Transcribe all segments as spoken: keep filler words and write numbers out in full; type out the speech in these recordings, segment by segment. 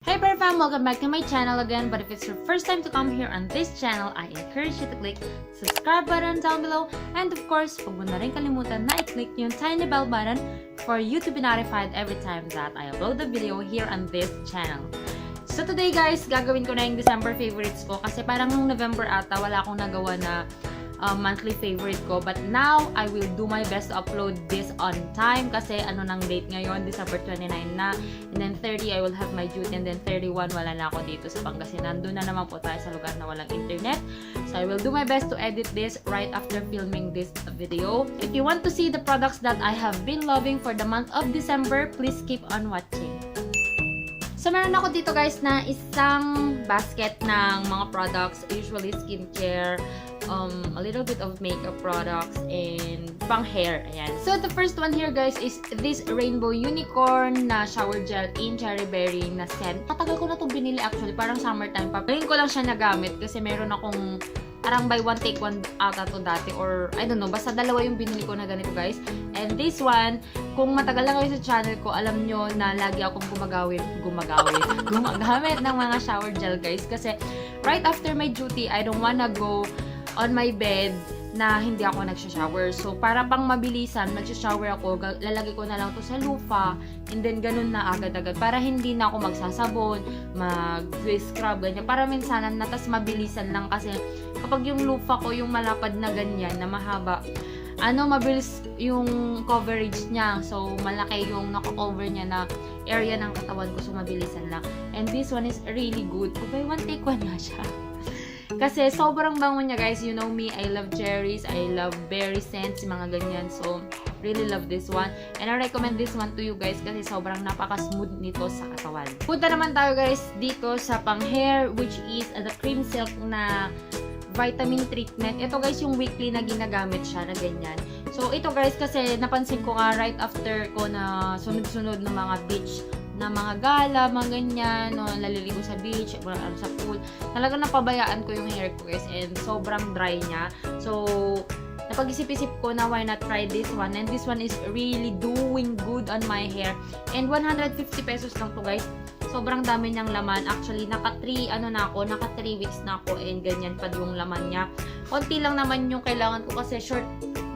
Hey Bear Fam! Welcome back to my channel again. But if it's your first time to come here on this channel, I encourage you to click subscribe button down below. And of course, huwag mo na rin kalimutan na i-click yung tiny bell button for you to be notified every time that I upload the video here on this channel. So today guys, gagawin ko na yung December favorites ko kasi parang nung November ata wala akong nagawa na uh, monthly favorite ko. But now, I will do my best to upload this on time kasi ano nang date ngayon, December twenty-nine na. And then thirty, I will have my duty. And then thirty-one, wala na ako dito sa Pangasinan. Doon na naman po tayo sa lugar na walang internet. So, I will do my best to edit this right after filming this video. If you want to see the products that I have been loving for the month of December, please keep on watching. So, meron ako dito guys na isang basket ng mga products, usually skincare, um, a little bit of makeup products, and pang hair. Ayan. So, the first one here guys is this Rainbow Unicorn na shower gel in cherry berry na scent. Matagal ko na itong binili actually, parang summertime pa. Ngayon ko lang siya nagamit kasi meron akong parang buy one take one ata to dati, or I don't know, basta dalawa yung binili ko na ganito guys. And this one, kung matagal lang kayo sa channel ko, alam nyo na lagi akong gumagawin, gumagawin, gumagamit ng mga shower gel guys kasi right after my duty, I don't wanna go on my bed na hindi ako nagsha-shower. So, para pang mabilisan, magsha-shower ako, ga- lalagay ko na lang to sa loofah, and then ganun na agad-agad para hindi na ako magsasabon, mag-face scrub, ganyan. Para minsanan na, tas mabilisan lang kasi kapag yung loofah ko, yung malapad na ganyan, na mahaba, ano, mabilis yung coverage niya. So, malaki yung nako-cover niya na area ng katawan ko. So, mabilisan lang. And this one is really good. Buy one take one nga siya. Kasi sobrang bango niya guys. You know me, I love cherries, I love berry scents, mga ganyan. So, really love this one. And I recommend this one to you guys kasi sobrang napaka-smooth nito sa katawan. Punta naman tayo guys dito sa pang hair, which is the Cream Silk na vitamin treatment. Ito guys yung weekly na ginagamit siya na ganyan. So ito guys kasi napansin ko nga right after ko na sunod-sunod na mga beach na mga gala, mga ganyan, no, naliligo sa beach, or ano, sa pool. Talagang napabayaan ko yung hair ko guys and sobrang dry niya. So napag-isip-isip ko na why not try this one, and this one is really doing good on my hair. And one hundred fifty pesos lang to guys. Sobrang dami niyang laman. Actually, naka three, ano na ako, naka three weeks na ako and ganyan pa yung laman niya. Konti lang naman yung kailangan ko kasi short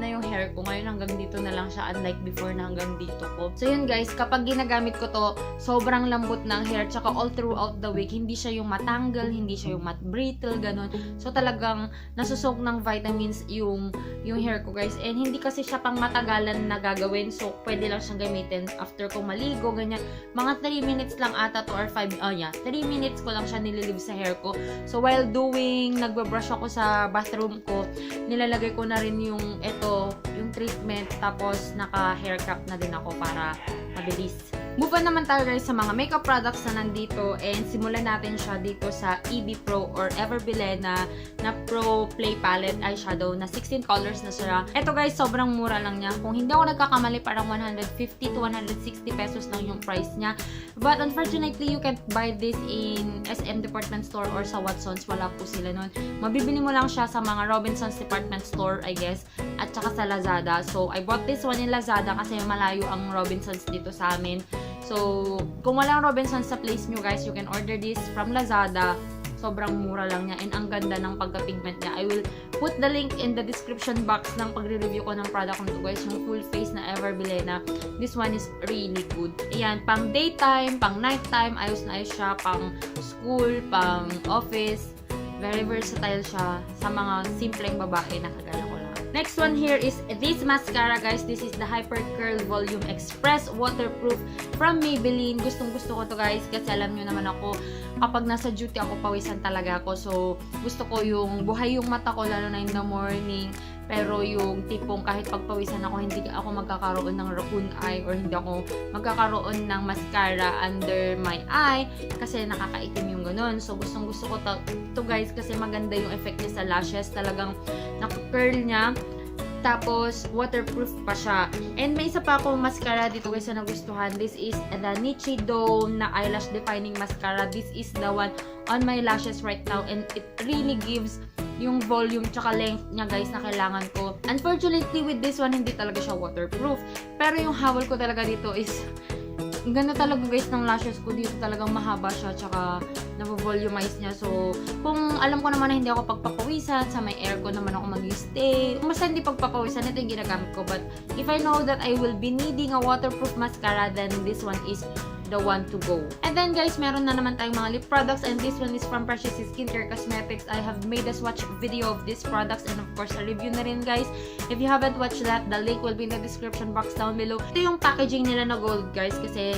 na yung hair ko. Ngayon hanggang dito na lang siya, unlike before na hanggang dito ko. So yun guys, kapag ginagamit ko to, sobrang lambot ng hair. Tsaka all throughout the week, hindi siya yung matanggal, hindi siya yung mat-brittle, ganun. So talagang nasusok ng vitamins yung, yung hair ko guys. And hindi kasi siya pang matagalan na gagawin. So pwede lang siyang gamitin after ko maligo, ganyan. Mga three minutes lang ata to or five, oh yeah, three minutes ko lang siya nililive sa hair ko. So while doing, nagbabrush ako sa bathroom ko, nilalagay ko na rin yung eto, yung treatment, tapos naka hair cap na din ako para mabilis. Move on naman tayo guys sa mga makeup products na nandito, and simulan natin siya dito sa E B Pro or Ever Bilena na Pro Play Palette eyeshadow na sixteen colors na siya. Eto guys, sobrang mura lang niya. Kung hindi ako nagkakamali, parang one hundred fifty to one hundred sixty pesos lang yung price niya. But unfortunately, you can't buy this in S M department store or sa Watsons. Wala po sila nun. Mabibili mo lang siya sa mga Robinsons department store, I guess, at saka sa Lazada. So I bought this one in Lazada kasi malayo ang Robinsons dito sa amin. So kung walang Robinsons sa place nyo guys, you can order this from Lazada. Sobrang mura lang niya and ang ganda ng pagka-pigment niya. I will put the link in the description box ng pagre-review ko ng product nito guys, yung full face na Ever Bilena. This one is really good. Ayan, pang daytime, pang nighttime, ayos na ayos siya, pang school, pang office. Very versatile siya sa mga simpleng babae na kagaya ko lang. Next one here is this mascara guys. This is the Hyper Curl Volume Express Waterproof from Maybelline. Gustong gusto ko to guys kasi alam nyo naman ako, kapag nasa duty ako, pawisan talaga ako. So gusto ko yung buhay yung mata ko, lalo na in the morning. Pero yung tipong kahit pagpawisan ako, hindi ako magkakaroon ng raccoon eye or hindi ako magkakaroon ng mascara under my eye kasi nakakaitim yung ganun. So gustong gusto ko to, to guys kasi maganda yung effect niya sa lashes. Talagang naka-curl niya. Tapos waterproof pa siya. And may isa pa akong mascara dito guys na nagustuhan. This is the Niche Dome na eyelash defining mascara. This is the one on my lashes right now and it really gives yung volume tsaka length niya guys na kailangan ko. Unfortunately with this one, hindi talaga siya waterproof. Pero yung hawol ko talaga dito is Ang ganda talaga, guys, ng lashes ko dito. Talagang mahaba siya, tsaka nabo-volumize niya. So, kung alam ko naman na hindi ako pagpapawisan, sa may aircon naman ako mag-stay. Basta hindi pagpapawisan, ito yung ginagamit ko. But if I know that I will be needing a waterproof mascara, then this one is the one to go. And then, guys, meron na naman tayong mga lip products, and this one is from Precious Skincare Cosmetics. I have made a swatch video of these products and of course a review na rin, guys. If you haven't watched that, the link will be in the description box down below. Ito yung packaging nila na gold, guys, kasi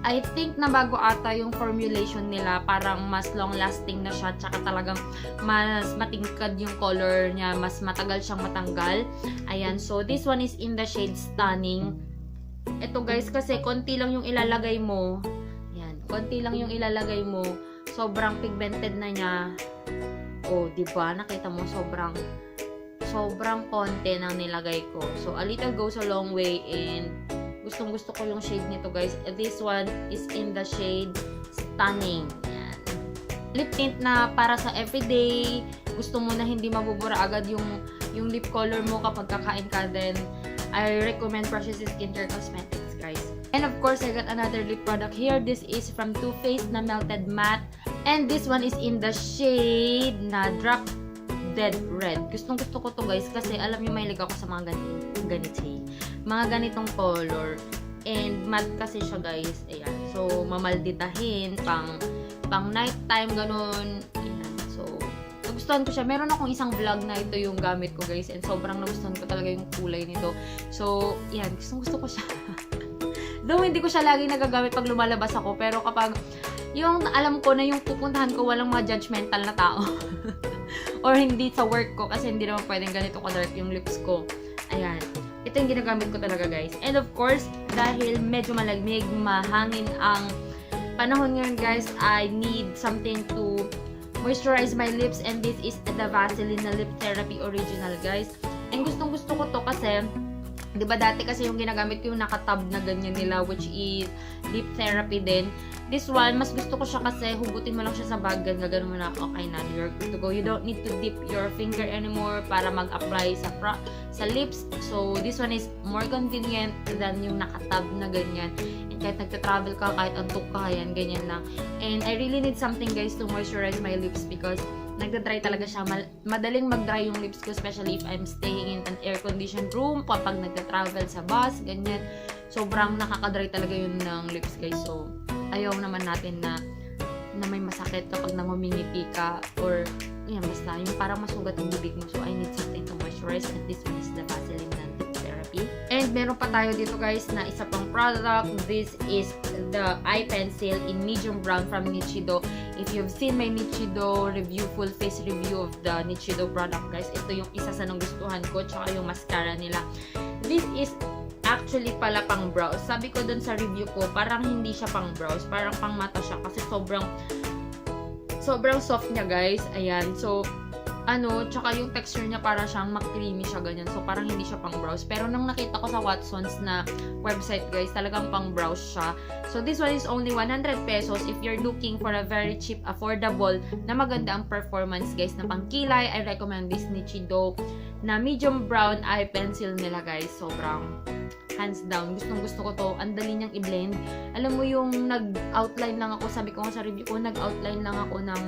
I think nabago ata yung formulation nila. Parang mas long lasting na siya, tsaka talagang mas matingkad yung color niya, mas matagal siyang matanggal. Ayan, so this one is in the shade Stunning. Ito, guys, kasi konti lang yung ilalagay mo. Ayan, konti lang yung ilalagay mo. Sobrang pigmented na niya. Oh, 'di ba? Nakita mo, sobrang, sobrang konti nang nilagay ko. So, a little goes a long way, and gustong gusto ko yung shade nito, guys. This one is in the shade Stunning. Ayan. Lip tint na para sa everyday. Gusto mo na hindi mabubura agad yung, yung lip color mo kapag kakain ka, then I recommend Precious Skincare Cosmetics, guys. And of course, I got another lip product here. This is from Too Faced na Melted Matte. And this one is in the shade na Drop Dead Red. Gustong gusto ko to, guys, kasi alam niyo, mahilig ako sa mga ganito, ganito, eh. Mga ganitong color. And matte kasi siya, guys. Ayan. So, mamalditahin, pang, pang night time, ganun. Ayan. So, nagustuhan ko siya. Meron akong isang vlog na ito yung gamit ko, guys. And sobrang nagustuhan ko talaga yung kulay nito. So, ayan. Gustong gusto ko siya. Though hindi ko siya lagi nagagamit pag lumalabas ako, pero kapag yung alam ko na yung pupuntahan ko, walang mga judgmental na tao. Or hindi sa work ko, kasi hindi naman pwedeng ganito ka-dark yung lips ko. Ayan. Ito yung ginagamit ko talaga, guys. And of course, dahil medyo malamig, mahangin ang panahon ngayon, guys, I need something to moisturize my lips, and this is the Vaseline na Lip Therapy Original, guys. And gustong gusto ko to kasi, di ba, dati kasi yung ginagamit ko yung nakatab na ganyan nila, which is Lip Therapy din. This one, mas gusto ko siya kasi hugutin mo lang siya sa bag, ganyan, ganun mo na, okay na, you're good to go. You don't need to dip your finger anymore para mag-apply sa pro- sa lips. So, this one is more convenient than yung nakatab na ganyan. And kahit nagta-travel ka, kahit antok ka, yan, ganyan lang. And I really need something, guys, to moisturize my lips because nagda-dry talaga siya. Mal- madaling mag-dry yung lips ko, especially if I'm staying in an air-conditioned room, kapag nagta-travel sa bus, ganyan. Sobrang nakaka-dry talaga yun ng lips, guys. So, ayaw naman natin na, na may masakit kapag nangumingiti ka or, yan, basta yung parang masugat yung bibig mo. So, I need something to moisturize, and this one is the Vaseline na Lip Therapy. And meron pa tayo dito, guys, na isa pang product. This is the eye pencil in medium brown from Nichido. If you've seen my Nichido review, full face review of the Nichido product, guys, ito yung isa sa nagustuhan ko, tsaka yung mascara nila. This is actually pala pang brows. Sabi ko dun sa review ko, parang hindi siya pang brows, parang pang mata siya kasi sobrang, sobrang soft niya, guys. Ayan. So, ano, tsaka yung texture niya, para siyang ma-creamy siya, ganyan. So, parang hindi siya pang brows. Pero nung nakita ko sa Watsons na website, guys, talagang pang brows siya. So, this one is only one hundred pesos. If you're looking for a very cheap, affordable, na maganda ang performance, guys, na pangkilay, I recommend this Nichido na medium brown eye pencil nila, guys. Sobrang hands down. Gustong gusto ko to. Ang dali niyang i-blend. Alam mo yung nag-outline lang ako, sabi ko nga sa review ko, nag-outline lang ako ng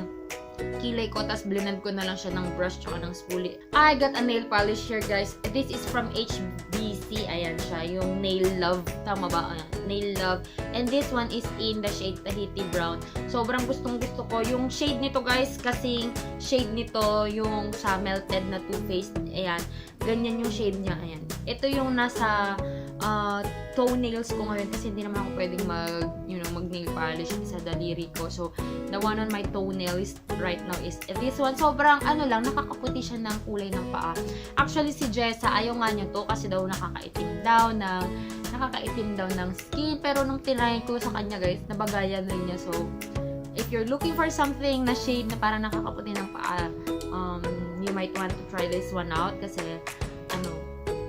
kilay ko, tas blend ko na lang siya ng brush tsaka ng spoolie. I got a nail polish here, guys. This is from H B C. Ayan siya, yung Nail Love. Tama ba? Ayan, Nail Love. And this one is in the shade Tahiti Brown. Sobrang gustong gusto ko. Yung shade nito, guys, kasing shade nito yung sa Melted na Too Faced. Ayan. Ganyan yung shade niya. Ayan. Ito yung nasa, ah, toenails ko ngayon kasi hindi naman ako pwedeng mag, you know, mag nail polish sa daliri ko. So, the one on my toenails right now is this one. Sobrang ano lang, nakakaputi siya ng kulay ng paa. Actually, si Jessa, ayaw nga niya to kasi daw nakakaitim daw ng, nakakaitim daw ng skin. Pero nung tinry ko sa kanya, guys, nabagayan rin niya. So, if you're looking for something na shade na parang nakakaputi ng paa, um, you might want to try this one out kasi, ano,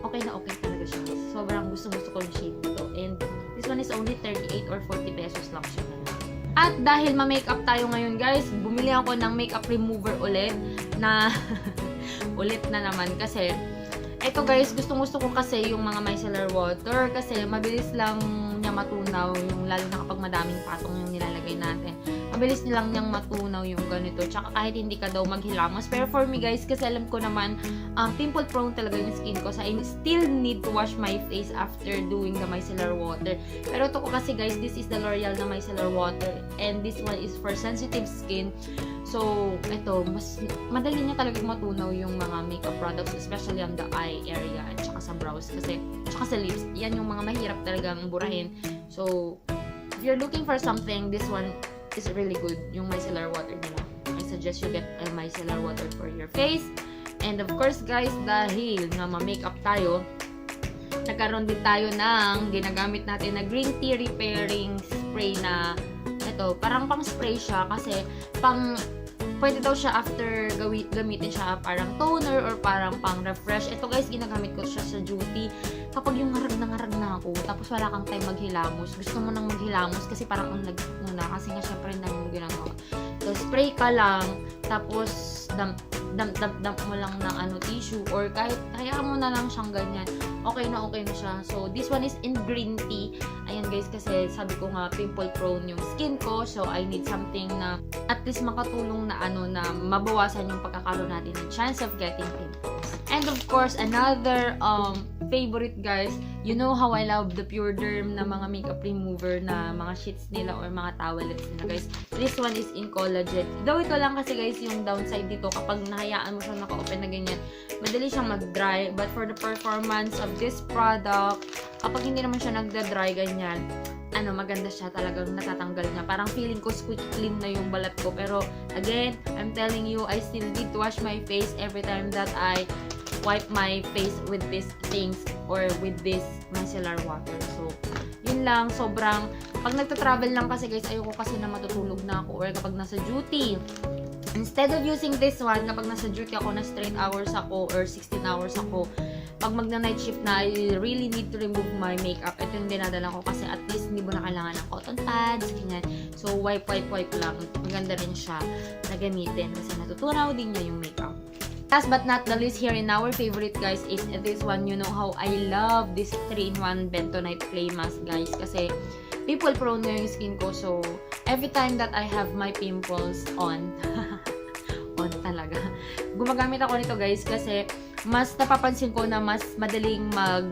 okay na okay talaga siya. Sobrang gustong-gusto ko yung shade nito. And this one is only thirty-eight or forty pesos lang siya. At dahil ma-makeup tayo ngayon, guys, bumili ako ng makeup remover ulit na ulit na naman kasi eto, guys, gustong-gusto ko kasi yung mga micellar water kasi mabilis lang niya matunaw, yung lalo na kapag madaming patong yung nilalagay natin. Mabilis lang niyang matunaw yung ganito. Tsaka kahit hindi ka daw maghilamos. Pero for me, guys, kasi alam ko naman, um, pimple prone talaga yung skin ko. So, I still need to wash my face after doing the micellar water. Pero ito ko kasi, guys, this is the L'Oreal na micellar water. And this one is for sensitive skin. So, ito, mas madali niya talagang matunaw yung mga makeup products, especially on the eye area at saka sa brows kasi, tsaka sa lips. Yan yung mga mahirap talagang burahin. So, if you're looking for something, this one is really good. Yung micellar water nila. I suggest you get a micellar water for your face. And of course, guys, dahil nga ma-makeup tayo, nagkaroon din tayo ng ginagamit natin na green tea repairing spray na ito, parang pang spray siya kasi pang pwede daw siya after gawi, gamitin siya parang toner or parang pang refresh. Ito guys, ginagamit ko siya sa duty. Kapag yung ngarag na ngarag na ako, tapos wala kang time maghilamos, gusto mo nang maghilamos kasi parang ang lag muna kasi nga syempre ang dami mong ginagawa. So, spray ka lang, tapos dump, dump, dump, dump mo lang ng ano, tissue or kahit hayaan mo na lang siyang ganyan. Okay na okay na siya. So, this one is in green tea. Ayan guys, kasi sabi ko nga pimple prone yung skin ko. So, I need something na at least makatulong na ano, na mabawasan yung pagkakaroon natin ng chance of getting pimples. And of course, another um favorite guys, you know how I love the Pure Derm na mga makeup remover na mga sheets nila or mga towelettes nila guys. This one is in collagen. Though ito lang kasi guys yung downside dito, kapag nahayaan mo siyang naka-open na ganyan, madali siyang mag-dry. But for the performance of this product, kapag hindi naman siya nagda-dry ganyan, ano, maganda siya, talagang natatanggal niya. Parang feeling ko squeaky clean na yung balat ko. Pero again, I'm telling you, I still need to wash my face every time that I wipe my face with these things or with this micellar water. So, yun lang, sobrang, pag nagta-travel lang kasi guys, ayoko kasi na matutulog na ako or kapag nasa duty. Instead of using this one, kapag nasa duty ako na straight hours ako or sixteen hours ako, pag magna-night shift na, I really need to remove my makeup. Ito yung dinadala ko kasi at least hindi mo na kailangan ng cotton pads, ganyan. So, wipe, wipe, wipe lang. Maganda rin siya na gamitin kasi natutunaw din niya yung makeup. Last but not the least, here in our favorite, guys, is this one. You know how I love this three-in-one Bentonite Clay Mask, guys, kasi pimple prone nga yung skin ko. So, every time that I have my pimples on, on talaga. Gumagamit ako nito, guys, kasi mas napapansin ko na mas madaling mag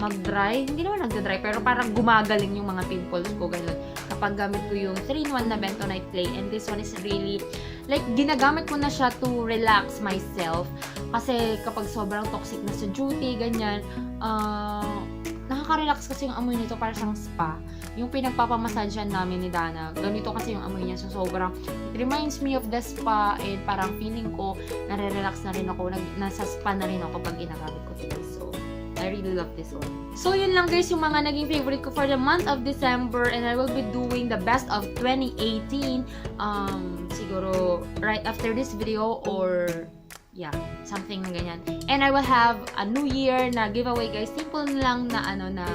mag-dry. Hindi naman nagda-dry, pero parang gumagaling yung mga pimples ko, ganun. Kapag gamit ko yung three-in-one na Bentonite Clay, and this one is really, like, ginagamit ko na siya to relax myself. Kasi kapag sobrang toxic na sa duty, ganyan, ah, nakaka-relax kasi yung amoy nito, para siyang spa. Yung pinagpapamassage namin ni Dana, ganito kasi yung amoy niya. So, sobrang, it reminds me of the spa, and parang feeling ko, nare-relax na rin ako, nag, nasa spa na rin ako pag ginagamit ko ito. So, I really love this one. So, yun lang guys yung mga naging favorite ko for the month of December, and I will be doing the best of twenty eighteen. Um, siguro right after this video or yeah, something na ganyan. And I will have a New Year na giveaway, guys. Simple lang na ano, na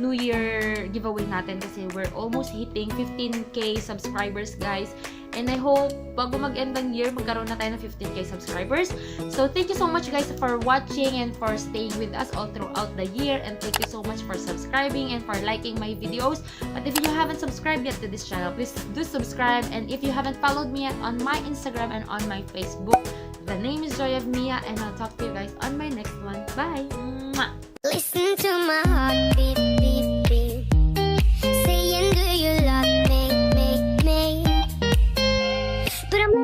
New Year giveaway natin kasi we're almost hitting fifteen K subscribers, guys. And I hope bago mag-end ang year, magkaroon na tayo ng fifteen K subscribers. So, thank you so much guys for watching and for staying with us all throughout the year. And thank you so much for subscribing and for liking my videos. But if you haven't subscribed yet to this channel, please do subscribe. And if you haven't followed me yet on my Instagram and on my Facebook, the name is Joy of Mia, and I'll talk to you guys on my next one. Bye! Mwah! Listen to my heart beat, beat, beat. Saying, do you love me, me, me? But I'm